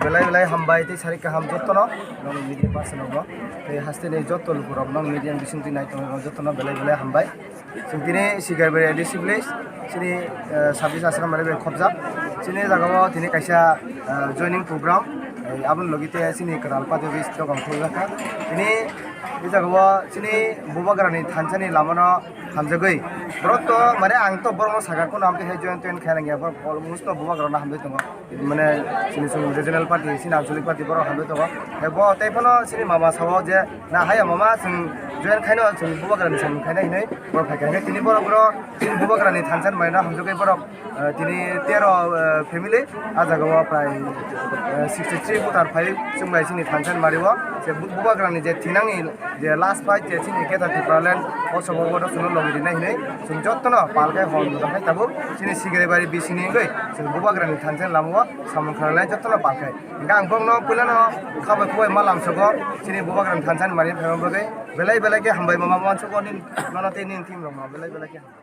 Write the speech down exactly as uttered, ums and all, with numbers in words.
Belai belai hambai tei sari kaham jotono, nong media person rokno, tei haste ni joto lukurok nong media ni bising twi nai tongo, jotono belai belai hambai. Chwng tini Sigaibari A D C village, chini, eh, sabis asram mare bai khobjak. Chini jaga o tini kaisa, eh, joining program, eh, aboni logi tei chini kwtal party office dogan khuljakha. Tini, e jaga o chini Bubagrani thansa ni lama no hamjagwi. Borok to, mane, ang to borok no sakha, kono amtwi hai join toin khaina ya, borok almost to Bubagrano hamjagwi tongo. Mane, chini chwng regional party, chini ancholic party borok hamjagwi tongo. Tei bo tei phano chini mama sao je, na haya mama, chwng join khaino, chwng Bubagrani samung khaina hinwi borok phaikha. Tini borok, borok chini Bubagrani thansa ni mane hamjagwi borok, eh, tini tero, eh, family, ah jaga o prai, eh, sixty three voter phai chwng bai chini thansa ni mari o. Je Bu-, Bubagrani je thinangni je last fight je chini Greater Tipraland o sobo o chwngno logi rinai hinwi chwng jotono palkhai hor muchung khai tabuk chini Sigaibari bisingni wngwi chwng Bubagrani thansa ni lama o samung khlainai jotono palkhai. Hingkhe ang bokno puilano khabai khubai ma lamsogo chini Bubagrani thansa ni mari phaima bagwi belai belai khe hambai ma ma uansukgo nini nono tei nini team rokno belai belai khe hambai.